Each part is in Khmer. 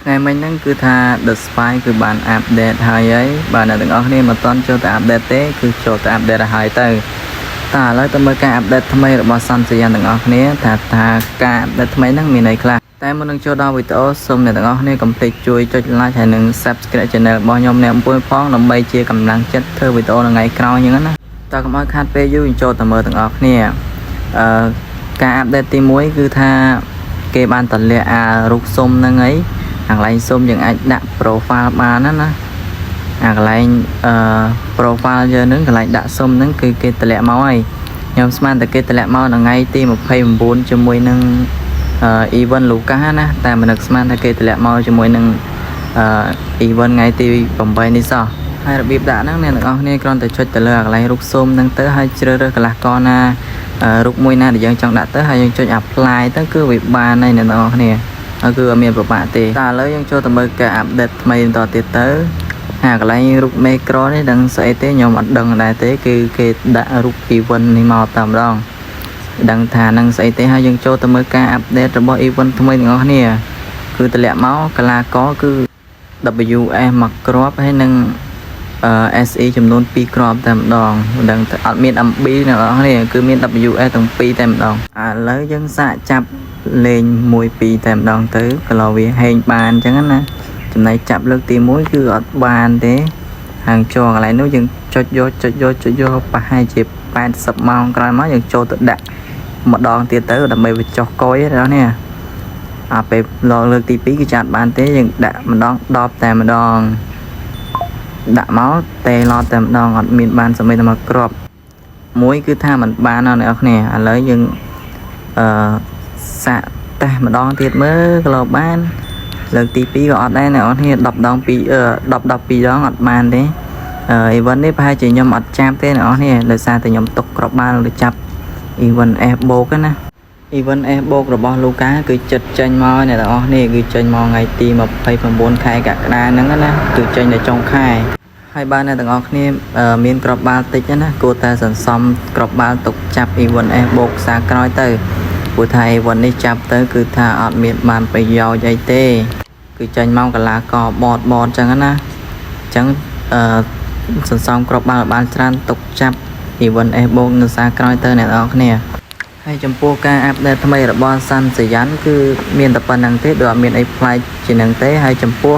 ថ្ងៃមិញហ្នឹងគឺថា The Spy គឺបាន update ហើយហើយបាទអ្នកទាំងអស់គ្នាមិនទាន់ចូលទៅ update ទេគឺចូលទៅ update ឲ្យហើយទៅតើឥឡូវទៅមើលការ update ថ្មីរបស់សន្សយ៉ានទាំងអស់គ្នាថាថាការ update ថ្មីហ្នឹងមានអីខ្លះតែមុននឹងចូលដល់វីដេអូសូមអ្នកទាំងអស់គ្នាកុំភ្លេចជួយចុច like ហើយនិង Subscribe Channel របស់ខ្ញុំអ្នកអំពួយផងដើម្បីជាកម្លាំងចិត្តធ្វើវីដេអូនៅថ្ងៃក្រោយអញ្ចឹងណាតើកុំឲ្យខាតពេលយូរចូលទៅមើលទាំងអស់គ្នាអឺការ update ទី1គឺថាគេបានតម្លាក់អារូបសុំហ្នឹងអីអាកន្លែងសុំយើងអាចដាក់ profile បានណាណាអាកន្លែងអឺ profile យើងហ្នឹងកន្លែងដាក់សុំហ្នឹងគឺគេតម្លាក់មកហើយខ្ញុំស្មានតែគេតម្លាក់មកនៅថ្ងៃទី29ជាមួយនឹងអឺ event Lucas ណាតែមិននឹកស្មានថាគេតម្លាក់មកជាមួយនឹងអឺ event ថ្ងៃទី8នេះសោះហើយរបៀបដាក់ហ្នឹងអ្នកទាំងអស់គ្នាគ្រាន់តែចុចទៅលើអាកន្លែងរូបស៊ុមហ្នឹងទៅហើយជ្រើសរើសកន្លះកណារូបមួយណាដែលយើងចង់ដាក់ទៅហើយយើងចុច apply ទៅគឺវាបានហើយអ្នកទាំងអស់គ្នាហើយគឺអត់មានប្របាក់ទេតែឥឡូវយើងចូលទៅមើលការ update ថ្មីបន្តទៀតទៅអាកន្លែងរូប macro នេះដឹងស្អីទេខ្ញុំអត់ដឹងដែរទេគឺគេដាក់រូប event នេះមកតែម្ដងដឹងថានឹងស្អីទេហើយយើងចូលទៅមើលការ update របស់ event ថ្មីទាំងអស់គ្នាគឺតម្លាក់មកកីឡាករគឺ WS មួយគ្រាប់ហើយនឹងអឺ SE ចំនួន2គ្រាប់តែម្ដងមិនដឹងថាអត់មាន MB អ្នកនរគ្នាគឺមាន WS ទាំងពីរតែម្ដងឥឡូវយើងសាកចាប់លេង1 2តែម្ដងទៅក៏ឡវាហែងបានអញ្ចឹងណាចំណែកចាប់លើកទី1គឺអត់បានទេហាងចងកន្លែងនោះយើងចុចយកចុចយកចុចយកប្រហែលជា80ម៉ោងក្រោយមកយើងចូលទៅដាក់ម្ដងទៀតទៅដើម្បីបញ្ចុះកុយណានេះអាពេលលើកទី2គឺចាត់បានទេយើងដាក់ម្ដង10តែម្ដងដាក់មកតេឡតតែម្ដងអត់មានបានសម្បីតែមកគ្រាប់មួយគឺថាมันបានណាអ្នកនរគ្នាឥឡូវយើងអឺសាកតេស្តម្ដងទៀតមើលក៏បានលើកទី2ក៏អត់ដែរអ្នកនរគ្នា10ដង2អឺ10 12ដងអត់បានទេអឺ event នេះប្រហែលជាខ្ញុំអត់ចាប់ទេអ្នកនរគ្នាដោយសារតែខ្ញុំទុកក្របបាល់ទៅចាប់ event S បូកណា event S បូករបស់លូកាគឺចិត្តចេញមកអ្នកទាំងអស់នេះគឺចេញមកថ្ងៃទី29ខែកក្កដាហ្នឹងណាគឺចេញនៅចុងខែហើយបានអ្នកទាំងអស់គ្នាមានក្របបាល់តិចណាគួរតែសន្សំក្របបាល់ទុកចាប់ event S បូកសារក្រោយទៅព្រោះថា event នេះចាប់ទៅគឺថាអត់មានបានប្រយោជន៍អីទេ គឺចេញមកកលាកបតបតចឹងណាអញ្ចឹងអឺសន្សំក្របបាល់បានច្រើនទុកចាប់ event S បូកនៅសារក្រោយទៅអ្នកទាំងអស់គ្នាហើយចំពោះការ update ថ្មីរបស់សាន់សយ៉ាន់គឺមានតែប៉ុណ្្នឹងទេដូចអត់មានអីប្លែកជាងនឹងទេហើយចំពោះ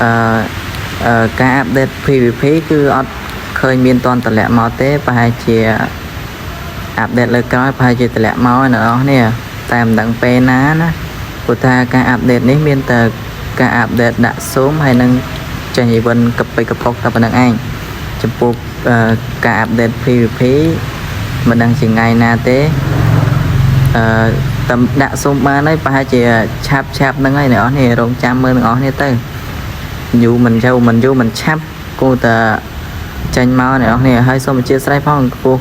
អឺការ update PVP គឺអត់ឃើញមានតន់តម្លាក់មកទេប្រហែលជា update លើក្រោយប្រហែលជាតម្លាក់មកហើយអ្នកនរគ្នាតែមិនដឹងពេលណាណាព្រោះថាការ update នេះមានតែការ update ដាក់ zoom ហើយនឹងចេញ event កពិកប៉ុកតែប៉ុណ្្នឹងឯងចំពោះការ update PVP មិនដឹងជាថ្ងៃណាទេអឺតំដាក់សុំបានហើយប្រហែលជាឆាប់ឆាប់ហ្នឹងហើយអ្នកនរនេះរងចាំមើលទាំងអស់គ្នាទៅយូរមិនចូលមិនយូរមិនឆាប់គួរតែចេញមកអ្នកនរគ្នាហើយសូមអធិស្ឋានផងពោះ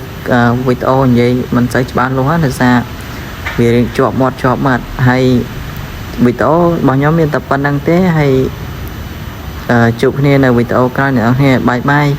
វីដេអូនិយាយមិនសូវច្បាស់លាស់ដោយសារវារៀងជាប់មាត់ជាប់មាត់ហើយវីដេអូរបស់ខ្ញុំមានតែប៉ុណ្្នឹងទេហើយជួបគ្នានៅវីដេអូក្រោយអ្នកនរគ្នាbye bye.